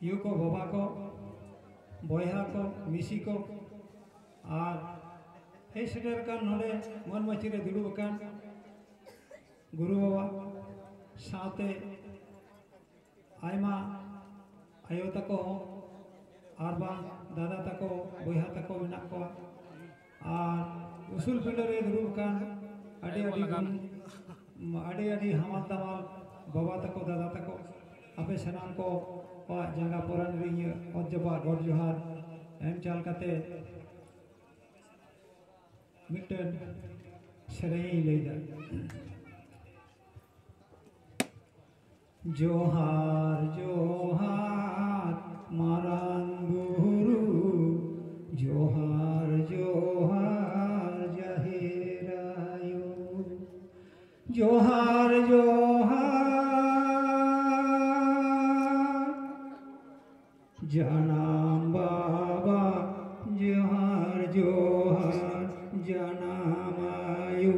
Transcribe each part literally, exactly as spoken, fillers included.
U ᱠᱚ, ᱵᱟᱵᱟ ᱠᱚ, ᱵᱚᱭᱦᱟ ᱠᱚ, ᱢᱤᱥᱤ ᱠᱚ, ᱟᱨ ᱦᱮᱡ ᱥᱮᱴᱮᱨ ᱟᱠᱟᱱ ᱱᱚᱰᱮ ᱢᱟᱹᱱ ᱢᱟᱹᱪᱤ ᱨᱮ ᱫᱩᱲᱩᱵ ᱟᱠᱟᱱ ᱜᱩᱨᱩ ᱵᱟᱵᱟ, ᱥᱟᱶᱛᱮ ᱟᱭᱢᱟ ᱟᱭᱳ ᱛᱟᱠᱚ ᱦᱚᱸ, ᱟᱨ ᱵᱟᱝ ᱫᱟᱫᱟ ᱛᱟᱠᱚ, ᱵᱚᱭᱦᱟ ᱛᱟᱠᱚ ᱢᱮᱱᱟᱜ ᱠᱚᱣᱟ᱾ ᱟᱨ ᱩᱥᱩᱞ ᱯᱤᱸᱰᱟᱹ ᱨᱮ ᱫᱩᱲᱩᱵ ᱟᱠᱟᱱ ᱟᱹᱰᱤ ᱟᱹᱰᱤ ᱜᱩᱱ-, ᱟᱹᱰᱤ ᱟᱹᱰᱤ ᱦᱟᱢᱟᱞ ᱫᱟᱢᱟᱞ ᱵᱟᱵᱟ ᱛᱟᱠᱚ, ᱫᱟᱫᱟ ᱛᱟᱠᱚ, ᱟᱯᱮ ᱥᱟᱱᱟᱢ ᱠᱚᱣᱟᱜ ᱡᱟᱸᱜᱟ ᱯᱚᱨᱟᱱ ᱨᱮ ᱤᱧᱟᱹᱜ ᱚᱛ ᱡᱟᱯᱟᱜ ᱜᱚᱰ ᱡᱚᱦᱟᱨ ᱮᱢ ᱪᱟᱞ ᱠᱟᱛᱮ ᱢᱤᱫᱴᱮᱱ ᱥᱮᱨᱮᱧ ᱤᱧ ᱞᱟᱹᱭᱫᱟ᱾ ᱡᱚᱦᱟᱨ ᱡᱚᱦᱟᱨ ᱢᱟᱨᱟᱝ ᱵᱩᱨᱩ, ᱡᱚᱦᱟᱨ ᱡᱚᱦᱟᱨ ᱡᱟᱦᱮᱨ ᱟᱭᱳ, ᱡᱚᱦᱟᱨ ᱡᱚᱦᱟᱨ ᱡᱟᱱᱟᱢ ᱵᱟᱵᱟ, ᱡᱚᱦᱟᱨ ᱡᱚᱦᱟᱨ ᱡᱟᱱᱟᱢ ᱟᱭᱳ,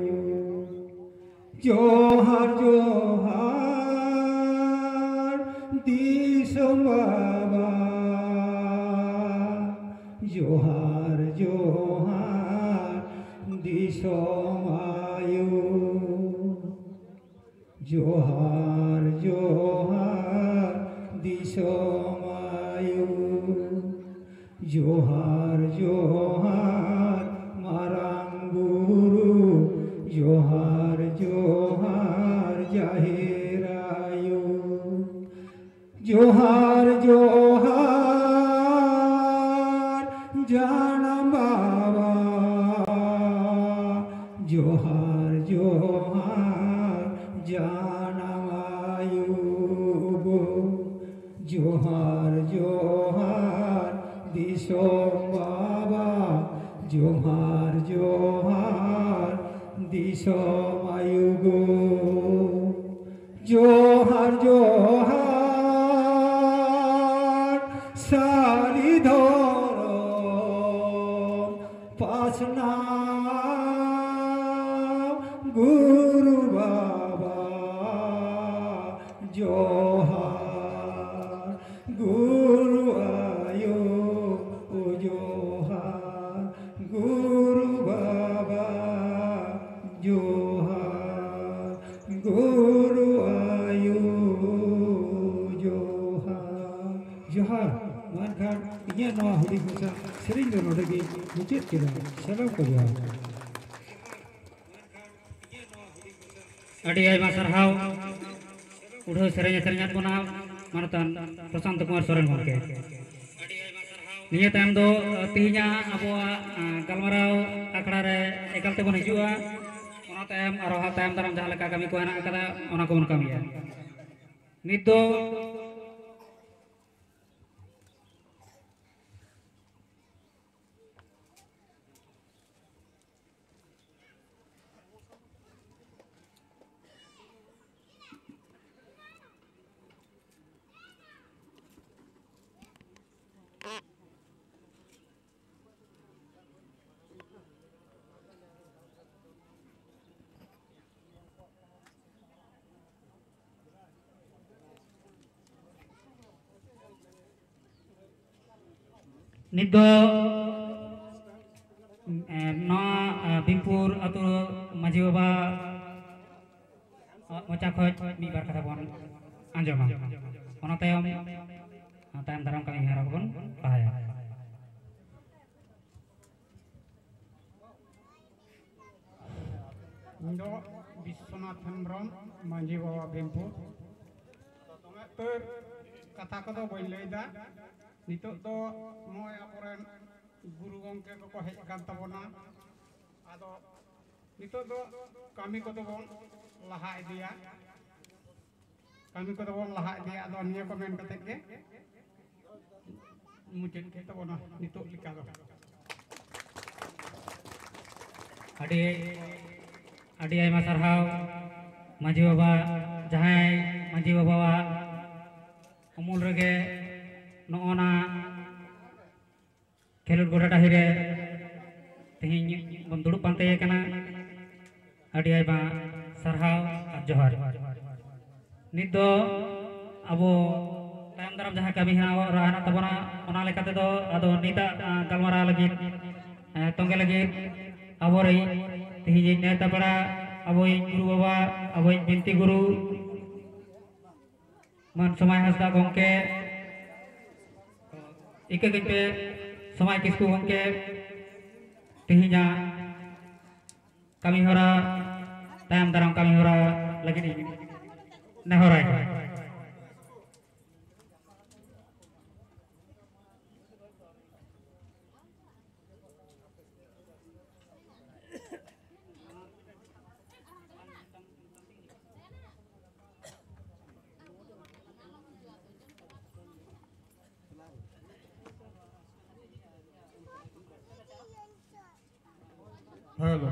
ᱡᱚᱦᱟᱨ ᱡᱚᱦᱟᱨ ᱫᱤᱥᱚᱢ ᱵᱟᱵᱟ, ᱡᱚᱦᱟᱨ ᱡᱚᱦᱟᱨ ᱫᱤᱥᱚᱢ ᱟᱭᱳ᱾ ᱡᱚᱦᱟᱨ ᱡᱚᱦᱟᱨ ᱫᱤᱥᱚᱢ ᱟᱭᱳ, ᱡᱚᱦᱟᱨ ᱡᱚᱦᱟᱨ ᱢᱟᱨᱟᱝ ᱵᱩᱨᱩ, ᱡᱚᱦᱟᱨ ᱡᱚᱦᱟᱨ ᱡᱟᱦᱮᱨ ᱟᱭᱳ, ᱡᱚᱦᱟᱨ ᱡᱚᱦᱟᱨ ᱡᱟᱱᱟᱢ ᱵᱟᱵᱟ, ᱡᱚᱦᱟᱨ ᱡᱚᱦᱟᱨ ᱡᱟᱱᱟᱢ ᱟᱭᱳ ᱜᱳ, ᱡᱚᱦᱟᱨ ᱡᱚᱦᱟᱨ ᱫᱤᱥᱚᱢ ᱵᱟᱵᱟ, ᱡᱚᱦᱟᱨ ᱡᱚᱦᱟᱨ ᱫᱤᱥᱚᱢ ᱟᱭᱳ ᱜᱳ᱾ ᱡᱚᱦᱟᱨ ᱡᱚᱦᱟᱨ ᱥᱟᱹᱨᱤ ᱫᱷᱚᱨᱚᱢ ᱯᱟᱥᱱᱟᱣ ᱜᱩᱨᱩ ᱵᱟᱵᱟ, ᱡᱚᱦᱟᱨ ᱜᱩᱨᱩ ᱟᱭᱳ ᱡᱚᱦᱟᱨ, ᱜᱩᱨᱩ ᱵᱟᱵᱟ ᱡᱚᱦᱟᱨ, ᱜᱩᱨᱩ ᱟᱭᱳ ᱡᱚᱦᱟᱨ᱾ ᱡᱚᱦᱟᱨ᱾ ᱢᱟ ᱮᱱᱠᱷᱟᱱ ᱤᱧᱟᱹᱜ ᱱᱚᱣᱟ ᱦᱩᱰᱤᱧ ᱢᱟᱪᱷᱟ ᱥᱮᱨᱮᱧ ᱫᱚ ᱱᱚᱰᱮ ᱜᱮ ᱢᱩᱪᱟᱹᱫ ᱠᱮᱫᱟ᱾ ᱥᱟᱱᱟᱢ ᱠᱚ ᱡᱚᱦᱟᱨ᱾ ᱟᱹᱰᱤ ᱟᱭᱢᱟ ᱥᱟᱨᱦᱟᱣ᱾ ᱩᱰᱷᱟᱹᱣ ᱥᱮᱨᱮᱧ ᱮ ᱥᱮᱨᱮᱧᱟᱫ ᱵᱚᱱᱟ ᱢᱟᱱᱚᱛᱟᱱ ᱯᱨᱚᱥᱟᱱᱛ ᱠᱩᱢᱟᱨ ᱥᱚᱨᱮᱱ ᱜᱚᱢᱠᱮ᱾ ᱱᱤᱭᱟᱹ ᱛᱟᱭᱚᱢ ᱫᱚ, ᱟ, ᱛᱮᱦᱮᱧᱟᱜ ᱟᱵᱚᱣᱟᱜ, ᱟ, ᱜᱟᱞᱢᱟᱨᱟᱣ ᱟᱠᱷᱲᱟ ᱨᱮ ᱮᱠᱟᱞ ᱛᱮᱵᱚᱱ ᱦᱤᱡᱩᱜᱼᱟ᱾ ᱚᱱᱟ ᱛᱟᱭᱚᱢ ᱟᱨᱦᱚᱸ ᱦᱟᱸᱜ ᱛᱟᱭᱚᱢ ᱫᱟᱨᱟᱢ ᱡᱟᱦᱟᱸ ᱞᱮᱠᱟ ᱠᱟᱹᱢᱤ ᱠᱚ ᱦᱮᱱᱟᱜ ᱟᱠᱟᱫᱟ, ᱚᱱᱟ ᱠᱚᱵᱚᱱ ᱠᱟᱹᱢᱤᱭᱟ᱾ ᱱᱤᱛ ᱫᱚ ᱱᱤᱛ ᱫᱚ, ᱮ, ᱱᱚᱣᱟ, ᱮ, ᱵᱷᱤᱢᱯᱩᱨ ᱟᱹᱛᱩ ᱢᱟᱹᱡᱷᱤ ᱵᱟᱵᱟ ᱢᱚᱪᱟ ᱠᱷᱚᱱ ᱢᱤᱫ ᱵᱟᱨ ᱠᱟᱛᱷᱟ ᱵᱚᱱ ᱟᱸᱡᱚᱢᱟ᱾ ᱚᱱᱟ ᱛᱟᱭᱚᱢ, ᱮ, ᱛᱟᱭᱚᱢ ᱫᱟᱨᱟᱢ ᱠᱟᱹᱢᱤ ᱦᱚᱨᱟ ᱠᱚᱵᱚᱱ ᱞᱟᱦᱟᱭᱟ᱾ ᱤᱧ ᱫᱚ ᱵᱤᱥᱥᱚᱱᱟᱛᱷ ᱦᱮᱢᱵᱨᱚᱢ, ᱢᱟᱹᱡᱷᱤ ᱵᱟᱵᱟ ᱵᱷᱤᱢᱯᱩᱨ᱾ ᱫᱚᱢᱮ ᱩᱛᱟᱹᱨ ᱠᱟᱛᱷᱟ ᱠᱚᱫᱚ ᱵᱟᱹᱧ ᱞᱟᱹᱭᱫᱟ᱾ ᱱᱤᱛᱚᱜ ᱫᱚ ᱱᱚᱜᱼᱚᱭ ᱟᱵᱚᱨᱮᱱ ᱜᱩᱨᱩ ᱜᱚᱢᱠᱮ ᱠᱚᱠᱚ ᱦᱮᱡ ᱟᱠᱟᱱ ᱛᱟᱵᱚᱱᱟ᱾ ᱟᱫᱚ ᱱᱤᱛᱚᱜ ᱫᱚ ᱠᱟᱹᱢᱤ ᱠᱚᱫᱚ ᱵᱚᱱ ᱞᱟᱦᱟ ᱤᱫᱤᱭᱟ᱾ ᱠᱟᱹᱢᱤ ᱠᱚᱫᱚ ᱵᱚᱱ ᱞᱟᱦᱟ ᱤᱫᱤᱭᱟ᱾ ᱟᱫᱚ ᱱᱤᱭᱟᱹ ᱠᱚ ᱢᱮᱱ ᱠᱟᱛᱮ ᱜᱮ ᱢᱩᱪᱟᱹᱫ ᱠᱮᱫ ᱛᱟᱵᱚᱱᱟ ᱱᱤᱛᱚᱜ ᱞᱮᱠᱟ ᱫᱚ᱾ ᱟᱹᱰᱤ, ᱟᱹᱰᱤ ᱟᱭᱢᱟ ᱥᱟᱨᱦᱟᱣ ᱢᱟᱹᱡᱷᱤ ᱵᱟᱵᱟ, ᱡᱟᱦᱟᱸᱭ ᱢᱟᱹᱡᱷᱤ ᱵᱟᱵᱟᱣᱟᱜ ᱩᱢᱩᱞ ᱨᱮᱜᱮ ᱱᱚᱜᱼᱚ ᱱᱟ ᱠᱷᱮᱞᱳᱰ ᱜᱚᱰᱟ ᱰᱟᱹᱦᱤ ᱨᱮ ᱛᱮᱦᱮᱧ ᱵᱚᱱ ᱫᱩᱲᱩᱵ ᱯᱟᱱᱛᱮ ᱟᱠᱟᱱᱟ᱾ ᱟᱹᱰᱤ ᱟᱭᱢᱟ ᱥᱟᱨᱦᱟᱣ ᱟᱨ ᱡᱚᱦᱟᱨ᱾ ᱱᱤᱛ ᱫᱚ ᱟᱵᱚ ᱛᱟᱭᱚᱢ ᱫᱟᱨᱟᱢ ᱡᱟᱦᱟᱸ ᱠᱟᱹᱢᱤ ᱦᱮᱱᱟᱜ ᱦᱮᱱᱟᱜ ᱛᱟᱵᱚᱱᱟ, ᱚᱱᱟ ᱞᱮᱠᱟ ᱛᱮᱫᱚ ᱟᱫᱚ ᱱᱤᱛᱟᱜ, ᱟ, ᱜᱟᱞᱢᱟᱨᱟᱣ ᱞᱟᱹᱜᱤᱫ, ᱮ, ᱛᱚᱸᱜᱮ ᱞᱟᱹᱜᱤᱫ ᱟᱵᱚᱨᱤᱡ ᱛᱮᱦᱮᱧᱤᱡ ᱱᱮᱣᱛᱟ ᱯᱮᱲᱟ, ᱟᱵᱚᱭᱤᱡ ᱜᱩᱨᱩ ᱵᱟᱵᱟ, ᱟᱵᱚᱭᱤᱡ ᱵᱤᱱᱛᱤ ᱜᱩᱨᱩ ᱢᱟᱱ ᱥᱚᱢᱟᱭ ᱦᱟᱸᱥᱫᱟ ᱜᱚᱢᱠᱮ, ᱤᱠᱟᱹ ᱠᱟᱹᱧ ᱯᱮ ᱥᱚᱢᱟᱭ ᱠᱤᱥᱠᱩ ᱜᱚᱢᱠᱮ, ᱛᱮᱦᱮᱧᱟᱜ ᱠᱟᱹᱢᱤ ᱦᱚᱨᱟ, ᱛᱟᱭᱚᱢ ᱫᱟᱨᱟᱢ ᱠᱟᱹᱢᱤ ᱦᱚᱨᱟ ᱞᱟᱹᱜᱤᱫ ᱤᱧ ᱱᱮᱦᱚᱨᱟᱭ ᱠᱟᱱᱟ᱾ Hello.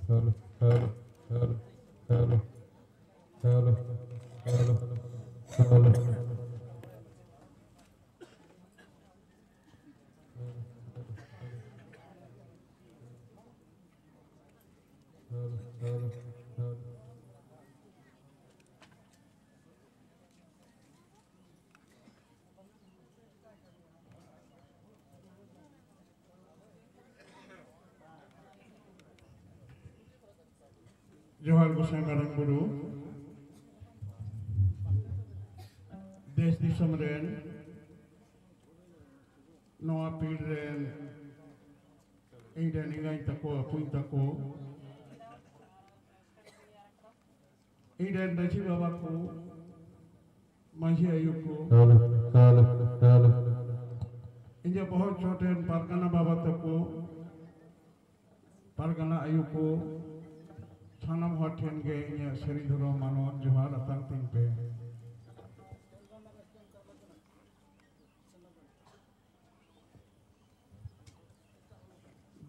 Hello, hello, hello, hello, hello, hello, hello. ᱡᱚᱦᱟᱨ ᱜᱚᱸᱥᱟᱭ ᱢᱟᱨᱟᱝ ᱵᱩᱨᱩ, ᱫᱮᱥ ᱫᱤᱥᱚᱢ ᱨᱮᱱ, ᱱᱚᱣᱟ ᱯᱤᱲ ᱨᱮᱱ, ᱤᱧ ᱨᱮᱱ ᱮᱸᱜᱟᱧ ᱛᱟᱠᱚ, ᱟᱹᱯᱩᱧ ᱛᱟᱠᱚ, ᱤᱧ ᱨᱮᱱ ᱢᱟᱹᱡᱷᱤ ᱵᱟᱵᱟ ᱠᱚ, ᱢᱟᱹᱡᱷᱤ ᱟᱭᱳ ᱠᱚ, ᱦᱮᱞᱳ, ᱦᱮᱞᱳ, ᱦᱮᱞᱳ᱾ ᱤᱧᱟᱹᱜ ᱵᱚᱦᱚᱜ ᱪᱚᱴ ᱨᱮᱱ ᱯᱟᱨᱜᱟᱱᱟ ᱵᱟᱵᱟ ᱛᱟᱠᱚ, ᱯᱟᱨᱜᱟᱱᱟ ᱟᱭᱳ ᱠᱚ, ᱥᱟᱱᱟᱢ ᱦᱚᱲ ᱴᱷᱮᱱ ᱜᱮ ᱤᱧᱟᱹᱜ ᱥᱟᱹᱨᱤ ᱫᱷᱚᱨᱚᱢ ᱢᱟᱱᱚᱛ ᱡᱚᱦᱟᱨ ᱟᱛᱟᱝ ᱛᱤᱧ ᱯᱮ᱾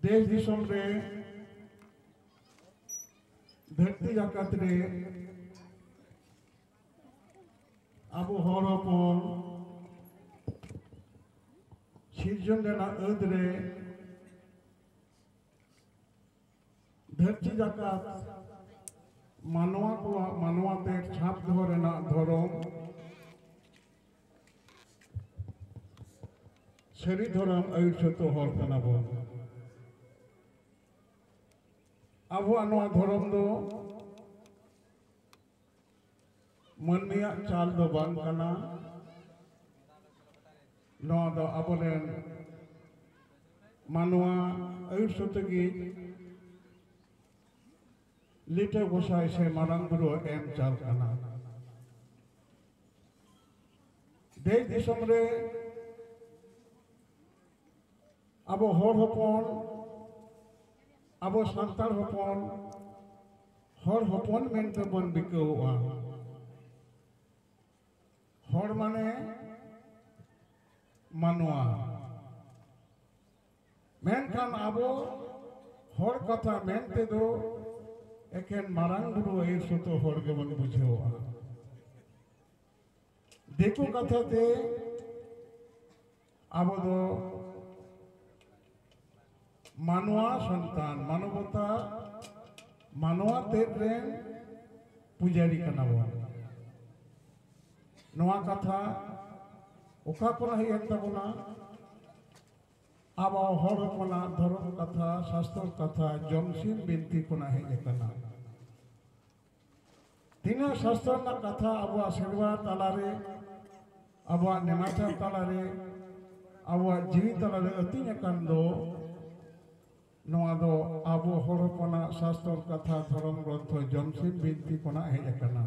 ᱫᱮᱥ ᱫᱤᱥᱚᱢ ᱨᱮ, ᱫᱷᱟᱹᱨᱛᱤ ᱡᱟᱠᱟᱛ ᱨᱮ ᱟᱵᱚ ᱦᱚᱲ ᱦᱚᱯᱚᱱ ᱥᱤᱨᱡᱚᱱ ᱨᱮᱱᱟᱜ ᱟᱹᱫ ᱨᱮ ᱫᱷᱟᱹᱨᱛᱤ ᱡᱟᱠᱟᱛ ᱢᱟᱱᱣᱟ ᱠᱚᱣᱟᱜ ᱢᱟᱱᱣᱟ ᱛᱮ ᱪᱷᱟᱯ ᱫᱚᱦᱚ ᱨᱮᱱᱟᱜ ᱫᱷᱚᱨᱚᱢ, ᱥᱟᱹᱨᱤ ᱫᱷᱚᱨᱚᱢ ᱟᱹᱭᱩᱨ ᱥᱟᱹᱛ ᱦᱚᱲ ᱠᱟᱱᱟ ᱵᱚᱱ᱾ ᱟᱵᱚᱣᱟᱜ ᱱᱚᱣᱟ ᱫᱷᱚᱨᱚᱢ ᱫᱚ ᱢᱟᱹᱱᱢᱤᱭᱟᱜ ᱪᱟᱞ ᱫᱚ ᱵᱟᱝ ᱠᱟᱱᱟ᱾ ᱱᱚᱣᱟ ᱫᱚ ᱟᱵᱚᱨᱮᱱ ᱢᱟᱱᱣᱟ ᱟᱹᱭᱩᱨ ᱥᱩᱛᱩᱜᱤᱡ ᱞᱤᱴᱟᱹ ᱜᱚᱸᱥᱟᱭ ᱥᱮ ᱢᱟᱨᱟᱝ ᱵᱩᱨᱩ ᱮᱢ ᱪᱟᱞ ᱠᱟᱱᱟ᱾ ᱫᱮᱥ ᱫᱤᱥᱚᱢ ᱨᱮ ᱟᱵᱚ ᱦᱚᱲ ᱦᱚᱯᱚᱱ, ᱟᱵᱚ ᱥᱟᱱᱛᱟᱲ ᱦᱚᱯᱚᱱ, ᱦᱚᱲ ᱦᱚᱯᱚᱱ ᱢᱮᱱᱛᱮ ᱵᱚᱱ ᱵᱤᱠᱟᱹᱣᱚᱜᱼᱟ᱾ ᱦᱚᱲ ᱢᱟᱱᱮ ᱢᱟᱱᱣᱟ᱾ ᱢᱮᱱᱠᱷᱟᱱ ᱟᱵᱚ ᱦᱚᱲ ᱠᱟᱛᱷᱟ ᱢᱮᱱ ᱛᱮᱫᱚ ᱮᱠᱮᱱ ᱢᱟᱨᱟᱝ ᱵᱩᱨᱩ ᱟᱹᱭᱩᱨ ᱥᱩᱛᱩ ᱦᱚᱲ ᱜᱮᱵᱚᱱ ᱵᱩᱡᱷᱟᱹᱣᱟ᱾ ᱫᱤᱠᱩ ᱠᱟᱛᱷᱟ ᱛᱮ ᱟᱵᱚ ᱫᱚ ᱢᱟᱱᱣᱟ ᱥᱚᱱᱛᱟᱱ, ᱢᱟᱱᱚᱵᱚᱛᱟ, ᱢᱟᱱᱣᱟ ᱛᱮᱫ ᱨᱮᱱ ᱯᱩᱡᱟᱨᱤ ᱠᱟᱱᱟ ᱵᱚᱱ᱾ ᱱᱚᱣᱟ ᱠᱟᱛᱷᱟ ᱚᱠᱟ ᱠᱷᱚᱱᱟᱜ ᱦᱮᱡ ᱮᱱ ᱛᱟᱵᱚᱱᱟ? ᱟᱵᱚ ᱦᱚᱲ ᱦᱚᱯᱚᱱᱟᱜ ᱫᱷᱚᱨᱚᱢ ᱠᱟᱛᱷᱟ, ᱥᱟᱥᱛᱚᱨ ᱠᱟᱛᱷᱟ, ᱡᱚᱢᱥᱤᱢ ᱵᱤᱱᱛᱤ ᱠᱷᱚᱱᱟᱜ ᱦᱮᱡ ᱟᱠᱟᱱᱟ᱾ ᱛᱤᱱᱟᱹᱜ ᱥᱟᱥᱛᱚᱨ ᱨᱮᱱᱟᱜ ᱠᱟᱛᱷᱟ ᱟᱵᱚᱣᱟᱜ ᱥᱮᱨᱣᱟ ᱛᱟᱞᱟᱨᱮ, ᱟᱵᱚᱣᱟᱜ ᱱᱮᱢᱟᱪᱟᱨ ᱛᱟᱞᱟᱨᱮ, ᱟᱵᱚᱣᱟᱜ ᱡᱤᱣᱤ ᱛᱟᱞᱟᱨᱮ ᱟᱹᱛᱤᱧ ᱟᱠᱟᱱ ᱫᱚ, ᱱᱚᱣᱟ ᱫᱚ ᱟᱵᱚ ᱦᱚᱲ ᱦᱚᱯᱚᱱᱟᱜ ᱥᱟᱥᱛᱚᱨ ᱠᱟᱛᱷᱟ, ᱫᱷᱚᱨᱚᱢ ᱜᱨᱚᱱᱛᱷᱚ ᱡᱚᱢᱥᱤᱢ ᱵᱤᱱᱛᱤ ᱠᱷᱚᱱᱟᱜ ᱦᱮᱡ ᱟᱠᱟᱱᱟ᱾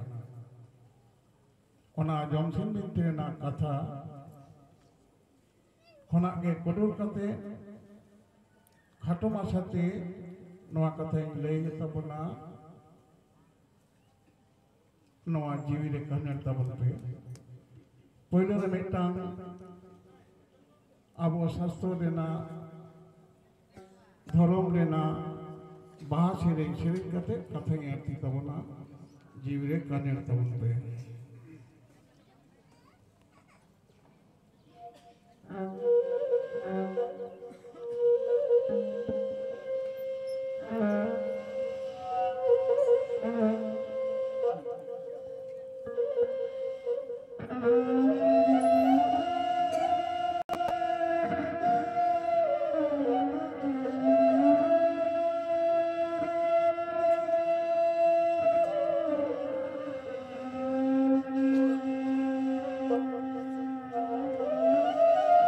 ᱚᱱᱟ ᱡᱚᱢᱥᱤᱢ ᱵᱤᱱᱛᱤ ᱨᱮᱱᱟᱜ ᱠᱟᱛᱷᱟ ᱠᱷᱚᱱᱟᱜ ᱜᱮ ᱠᱚᱰᱚᱞ ᱠᱟᱛᱮ ᱠᱷᱟᱴᱚ ᱢᱟᱪᱷᱟᱛᱮ ᱱᱚᱣᱟ ᱠᱟᱛᱷᱟᱧ ᱞᱟᱹᱭ ᱛᱟᱵᱚᱱᱟ᱾ ᱱᱚᱣᱟ ᱡᱤᱣᱤ ᱨᱮ ᱠᱟᱱᱮᱲ ᱛᱟᱵᱚᱱ ᱯᱮ᱾ ᱯᱳᱭᱞᱳ ᱨᱮ ᱢᱤᱫᱴᱟᱝ ᱟᱵᱚ ᱥᱟᱥᱛᱨᱚ ᱨᱮᱱᱟᱜ, ᱫᱷᱚᱨᱚᱢ ᱨᱮᱱᱟᱜ ᱵᱟᱦᱟ ᱥᱮᱨᱮᱧ ᱥᱮᱨᱮᱧ ᱠᱟᱛᱮ ᱠᱟᱛᱷᱟᱧ ᱟᱹᱲᱛᱤ ᱛᱟᱵᱚᱱᱟ, ᱡᱤᱣᱤ ᱨᱮ ᱠᱟᱱᱮᱲ ᱛᱟᱵᱚᱱ ᱯᱮ᱾